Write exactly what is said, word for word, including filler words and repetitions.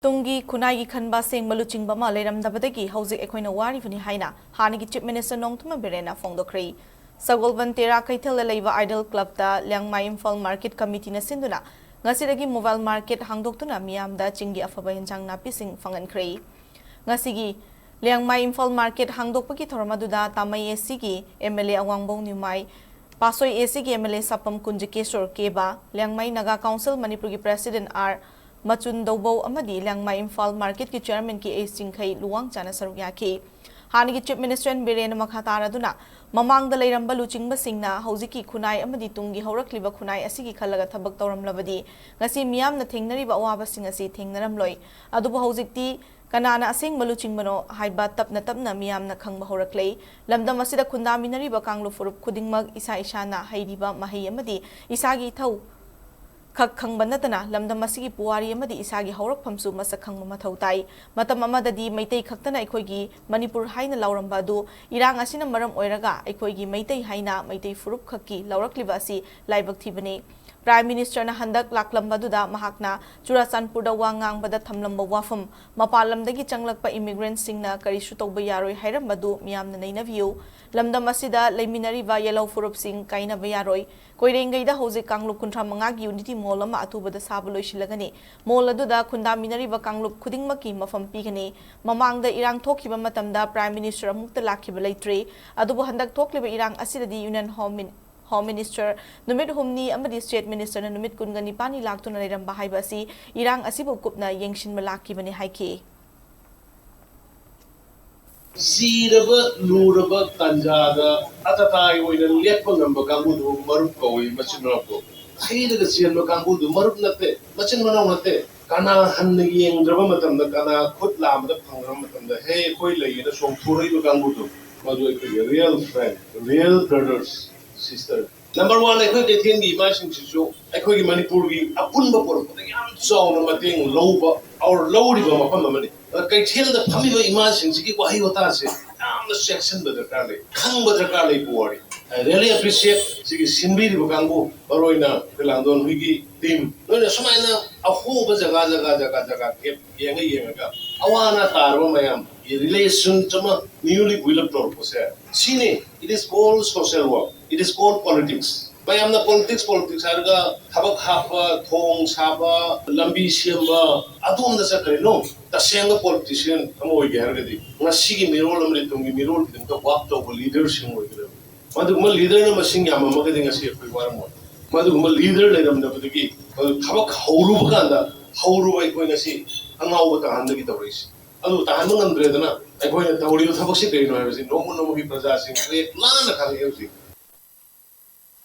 ꯇꯨꯡꯒꯤ ꯈꯨꯟꯅꯥꯏꯒꯤ ꯈꯟꯕ ꯑꯁꯦꯡꯕ ꯂꯨꯆꯤꯡꯕ ꯑꯃ ꯂꯩꯔꯝꯗꯕꯗꯒꯤ ꯍꯧꯖꯤꯛ ꯑꯩꯈꯣꯏꯅ ꯋꯥꯔꯤꯕꯅꯤ ꯍꯥꯏꯅ ꯍꯥꯟꯅꯒꯤ Chief Minister ꯅꯣꯡꯊꯣꯝꯕꯝ ꯕꯤꯔꯦꯟꯅ ꯐꯣꯡꯗꯣꯛꯈ꯭ꯔꯦ꯫ ꯁꯒꯣꯜꯕꯟ ꯇꯦꯔꯥ ꯀꯩꯊꯦꯜꯗ ꯂꯩꯕ Idol Clubꯇ ꯂꯤꯌꯥꯡꯃꯩ ꯏꯝꯐꯥꯜ Market Committeeꯅ ꯁꯤꯟꯗꯨꯅ ꯉꯁꯤꯗꯒꯤ mobile market ꯍꯥꯡꯗꯣꯛꯇꯨꯅ ꯃꯤꯌꯥꯝꯗ ꯆꯤꯡꯒꯤ ꯑꯐꯕ ꯌꯦꯟꯁꯥꯡ ꯅꯥꯄꯤꯁꯤꯡ ꯐꯪꯍꯟꯈ꯭ꯔꯦ꯫ ꯉꯁꯤꯒꯤ ꯂꯤꯌꯥꯡꯃꯩ ꯏꯝꯐꯥꯜ Market ꯍꯥꯡꯗꯣꯛꯄꯒꯤ ꯊꯧꯔꯝ ꯑꯗꯨꯗ ꯇꯥꯃꯩ ACꯒꯤ MLA ꯑꯋꯥꯡꯕꯧ ꯅ꯭ꯌꯨꯃꯥꯏ, ꯄꯥꯁꯣꯏ ACꯒꯤ MLA ꯁꯥꯄꯝ ꯀꯨꯟꯖꯀꯦꯁꯣꯔ ꯀꯦꯕꯥ, ꯂꯤꯌꯥꯡꯃꯩ ꯅꯥꯒꯥ ꯀꯥꯎꯟꯁꯤꯜ ꯃꯅꯤꯄꯨꯔꯒꯤ President ꯑꯥꯔ ꯃꯆꯨꯟꯗꯧꯕꯧ ꯑꯃꯗꯤ Liangmai Imphal Marketꯀꯤ Chairman K A ꯆꯤꯡꯈꯩ Luwang ꯆꯥꯅ ꯁꯔꯨꯛ ꯌꯥꯈꯤ꯫ ꯍꯥꯟꯅꯒꯤ Chief Minister ꯕꯤꯔꯦꯟꯅ ꯃꯈꯥ ꯇꯥꯔꯗꯨꯅ ꯃꯃꯥꯡꯗ ꯂꯩꯔꯝꯕ ꯂꯨꯆꯤꯡꯕꯁꯤꯡꯅ ꯍꯧꯖꯤꯛꯀꯤ ꯈꯨꯟꯅꯥꯏ ꯑꯃꯗꯤ ꯇꯨꯡꯒꯤ ꯍꯧꯔꯛꯂꯤꯕ ꯈꯨꯟꯅꯥꯏ ꯑꯁꯤꯒꯤ ꯈꯜꯂꯒ ꯊꯕꯛ ꯇꯧꯔꯝꯂꯕꯗꯤ ꯉꯁꯤ ꯃꯤꯌꯥꯝꯅ ꯊꯦꯡꯅꯔꯤꯕ ꯑꯋꯥꯕꯁꯤꯡ ꯑꯁꯤ ꯊꯦꯡꯅꯔꯝꯂꯣꯏ꯫ ꯑꯗꯨꯕꯨ ꯍꯧꯖꯤꯛꯇꯤ ꯀꯅꯥꯅ ꯑꯁꯦꯡꯕ ꯂꯨꯆꯤꯡꯕꯅꯣ ꯍꯥꯏꯕ ꯇꯞꯅ ꯇꯞꯅ ꯃꯤꯌꯥꯝꯅ ꯈꯪꯕ ꯍꯧꯔꯛꯂꯦ꯫ ꯂꯝꯗꯝ ꯑꯁꯤꯗ ꯈꯨꯟꯗꯥꯃꯤꯟꯅꯔꯤꯕ ꯀꯥꯡꯂꯨꯞ ꯐꯨꯔꯨꯞ ꯈꯨꯗꯤꯡꯃꯛ ꯏꯁꯥ ꯏꯁꯥꯅ ꯍꯩꯔꯤꯕ ꯃꯍꯩ ꯑꯃꯗꯤ ꯏꯁꯥꯒꯤ ꯏꯊꯧ ꯈꯛ ꯈꯪꯕ ꯅꯠꯇꯅ ꯂꯝꯗꯝ ꯑꯁꯤꯒꯤ ꯄꯨꯋꯥꯔꯤ ꯑꯃꯗꯤ ꯏꯁꯥꯒꯤ ꯍꯧꯔꯛꯐꯝꯁꯨ ꯃꯁꯛ ꯈꯪꯕ ꯃꯊꯧ ꯇꯥꯏ꯫ ꯃꯇꯝ ꯑꯃꯗꯗꯤ ꯃꯩꯇꯩ ꯈꯛꯇꯅ ꯑꯩꯈꯣꯏꯒꯤ ꯃꯅꯤꯄꯨꯔ ꯍꯥꯏꯅ ꯂꯥꯎꯔꯝꯕ ꯑꯗꯨ ꯏꯔꯥꯡ ꯑꯁꯤꯅ ꯃꯔꯝ ꯑꯣꯏꯔꯒ ꯑꯩꯈꯣꯏꯒꯤ ꯃꯩꯇꯩ ꯍꯥꯏꯅ ꯃꯩꯇꯩ ꯐꯨꯔꯨꯞ ꯈꯛꯀꯤ ꯂꯥꯎꯔꯛꯂꯤꯕ ꯑꯁꯤ ꯂꯥꯏꯕꯛ ꯊꯤꯕꯅꯤ꯫ Prime Ministerꯅ ꯍꯟꯗꯛ ꯂꯥꯛꯂꯝꯕꯗꯨꯗ ꯃꯍꯥꯛꯅ ꯆꯨꯔꯥꯆꯥꯟꯄꯨꯔꯗ ꯋꯥ ꯉꯥꯡꯕꯗ ꯊꯝꯂꯝꯕ ꯋꯥꯐꯝ, ꯃꯄꯥꯟ ꯂꯝꯗꯒꯤ ꯆꯪꯂꯛꯄ immigrantꯁꯤꯡꯅ ꯀꯔꯤꯁꯨ ꯇꯧꯕ ꯌꯥꯔꯣꯏ ꯍꯥꯏꯔꯝꯕꯗꯨ ꯃꯤꯌꯥꯝꯅ ꯅꯩꯅꯕꯤꯌꯨ꯫ ꯂꯝꯗꯝ ꯑꯁꯤꯗ ꯂꯩꯃꯤꯟꯅꯔꯤꯕ ꯌꯦꯜꯍꯧ ꯐꯨꯔꯨꯞꯁꯤꯡ ꯀꯥꯏꯅꯕ ꯌꯥꯔꯣꯏ꯫ ꯀꯣꯏꯔꯦꯡꯒꯩꯗ ꯍꯧꯖꯤꯛ ꯀꯥꯡꯂꯨꯞ ꯀꯨꯟꯊ꯭ꯔꯥ ꯃꯉꯥꯒꯤ Unity Mall ꯑꯃ ꯑꯊꯨꯕꯗ ꯁꯥꯕ ꯂꯣꯏꯁꯤꯜꯂꯒꯅꯤ꯫ Mall ꯑꯗꯨꯗ ꯈꯨꯟꯗꯥꯃꯤꯟꯅꯔꯤꯕ ꯀꯥꯡꯂꯨꯞ ꯈꯨꯗꯤꯡꯃꯛꯀꯤ ꯃꯐꯝ ꯄꯤꯒꯅꯤ꯫ ꯃꯃꯥꯡꯗ ꯏꯔꯥꯡ ꯊꯣꯛꯈꯤꯕ ꯃꯇꯝꯗ Prime Minister ꯑꯃꯨꯛꯇ ꯂꯥꯛꯈꯤꯕ ꯂꯩꯇ꯭ꯔꯤ꯫ ꯑꯗꯨꯕꯨ ꯍꯟꯗꯛ ꯊꯣꯛꯂꯤꯕ ꯏꯔꯥꯡ ꯑꯁꯤꯗꯗꯤ Union Home Min-, Home Minister ꯅꯨꯃꯤꯠ ꯍꯨꯝꯅꯤ ꯑꯃꯗꯤ State Ministerꯅ ꯅꯨꯃꯤꯠ ꯀꯨꯟꯒ ꯅꯤꯄꯥꯟꯅꯤ ꯂꯥꯛꯇꯨꯅ ꯂꯩꯔꯝꯕ ꯍꯥꯏꯕ ꯑꯁꯤ ꯏꯔꯥꯡ ꯑꯁꯤꯕꯨ ꯀꯨꯞꯅ ꯌꯦꯡꯁꯤꯟꯕ ꯂꯥꯛꯈꯤꯕꯅꯤ ꯍꯥꯏꯈꯤ꯫ ꯁꯤꯔꯕ ꯂꯨꯔꯕ ꯇꯥꯟꯖꯥꯗ ꯑꯇꯇꯥꯏ ꯑꯣꯏꯅ ꯂꯦꯞꯄ ꯉꯝꯕ ꯀꯥꯡꯕꯨꯗꯨ ꯃꯔꯨꯞ ꯀꯧꯏ, ꯃꯆꯤꯟ ꯃꯅꯥꯎ ꯀꯧꯏ꯫ ꯍꯩꯔꯒ ꯆꯦꯟꯕ ꯀꯥꯡꯕꯨꯗꯨ ꯃꯔꯨꯞ ꯅꯠꯇꯦ, ꯃꯆꯤꯟ ꯃꯅꯥꯎ ꯅꯠꯇꯦ꯫ ꯀꯅꯥ ꯍꯟꯅ ꯌꯦꯡꯗ꯭ꯔꯕ ꯃꯇꯝꯗ, ꯀꯅꯥ ꯈꯨꯠ ꯂꯥꯝꯕꯗ ꯐꯪꯗ꯭ꯔꯕ ꯃꯇꯝꯗ, "ꯍꯦ, ꯑꯩꯈꯣꯏ ꯂꯩꯌꯦꯅ" ꯆꯣꯡꯊꯣꯔꯛꯏꯕ ꯀꯥꯡꯕꯨꯗꯨ, ꯃꯗꯨ ꯑꯩꯈꯣꯏꯒꯤ real friend, real brothers, sister꯫ Number one, ꯑꯩꯈꯣꯏ ꯀꯩꯊꯦꯜꯒꯤ ꯏꯃꯥꯁꯤꯡꯁꯤꯁꯨ ꯑꯩꯈꯣꯏꯒꯤ ꯃꯅꯤꯄꯨꯔꯒꯤ ꯑꯄꯨꯟꯕ ꯄꯨꯔꯛꯄꯗ ꯌꯥꯝ ꯆꯥꯎꯅ ꯃꯇꯦꯡ ꯂꯧꯕ, or ꯂꯧꯔꯤꯕ ꯃꯐꯝ ꯑꯃꯅꯤ꯫ ꯑꯗ ꯀꯩꯊꯦꯜꯗ ꯐꯝꯃꯤꯕ ꯏꯃꯥꯁꯤꯡꯁꯤꯒꯤ ꯋꯥꯍꯩ ꯋꯥꯇꯥꯁꯦ ꯌꯥꯝꯅ ꯆꯦꯛꯁꯤꯟꯕ ꯗꯔꯀꯥꯔ ꯂꯩ, ꯈꯪꯕ ꯗꯔꯀꯥꯔ ꯂꯩꯕ ꯋꯥꯔꯤ꯫ I really appreciate ꯁꯤꯒꯤ ꯁꯤꯟꯕꯤꯔꯤꯕ ꯀꯥꯡꯕꯨ, ꯃꯔꯨꯑꯣꯏꯅ ꯑꯩꯈꯣꯏ ꯂꯥꯡꯗꯣꯟ ꯍꯨꯏꯒꯤ team, ꯅꯣꯏꯅ ꯁꯨꯃꯥꯏꯅ ꯑꯍꯣꯕ ꯖꯒꯥ ꯖꯒꯥ ꯖꯒꯥ ꯖꯒꯥ gap ꯌꯦꯡꯉ ꯌꯦꯡꯉꯒ ꯑꯋꯥ ꯑꯅꯥ ꯇꯥꯔꯕ ꯃꯌꯥꯝꯒꯤ relation ꯑꯃ newly build up ꯇꯧꯔꯛꯄꯁꯦ, ꯁꯤꯅꯤ, it is called social work, it is called politics. ꯃꯌꯥꯝꯅ politics politics ꯍꯥꯏꯔꯒ ꯊꯕꯛ ꯍꯥꯞꯄ, ꯊꯣꯡ ꯁꯥꯕ, ꯂꯝꯕꯤ ꯁꯦꯝꯕ, ꯑꯗꯣꯝꯗ ꯆꯠꯈ꯭ꯔꯦ꯫ No, ꯇꯁꯦꯡꯅ politician ꯑꯃ ꯑꯣꯏꯒꯦ ꯍꯥꯏꯔꯒꯗꯤ ꯉꯁꯤꯒꯤ ꯃꯤꯔꯣꯜ ꯑꯃꯗꯤ ꯇꯨꯡꯒꯤ ꯃꯤꯔꯣꯜꯒꯤꯗꯃꯛꯇ work ꯇꯧꯕ leaderꯁꯤꯡ ꯑꯣꯏꯒꯗꯕꯅꯤ꯫ ꯃꯗꯨꯒꯨꯝꯕ leaderꯅ ꯃꯁꯤꯡ ꯌꯥꯝꯃꯝꯃꯒꯗꯤ ꯉꯁꯤ ꯑꯩꯈꯣꯏ ꯋꯥꯔꯝꯃꯣꯏ꯫ ꯃꯗꯨꯒꯨꯝꯕ leader ꯂꯩꯔꯝꯗꯕꯗꯒꯤ ꯃꯗꯨ ꯊꯕꯛ ꯍꯧꯔꯨꯕ ꯀꯥꯟꯗ ꯍꯧꯔꯨꯕ ꯑꯩꯈꯣꯏ ꯉꯁꯤ ꯑꯉꯥꯎꯕ ꯇꯥꯍꯟꯕꯒꯤ ꯇꯧꯔꯛꯏꯁꯦ꯫ ꯑꯗꯨ ꯇꯥꯍꯟꯕ ꯉꯝꯗ꯭ꯔꯦꯗꯅ ꯑꯩꯈꯣꯏꯅ ꯇꯧꯔꯤꯕ ꯊꯕꯛꯁꯤ ꯀꯔꯤꯅꯣ ꯍꯥꯏꯕꯁꯤ ꯅꯣꯡꯃ ꯅꯣꯡꯃꯒꯤ ꯄ꯭ꯔꯖꯥꯁꯤꯡ ꯍꯦꯛ ꯂꯥꯟꯅ ꯈꯪꯉꯛꯑꯦ ꯍꯧꯖꯤꯛ꯫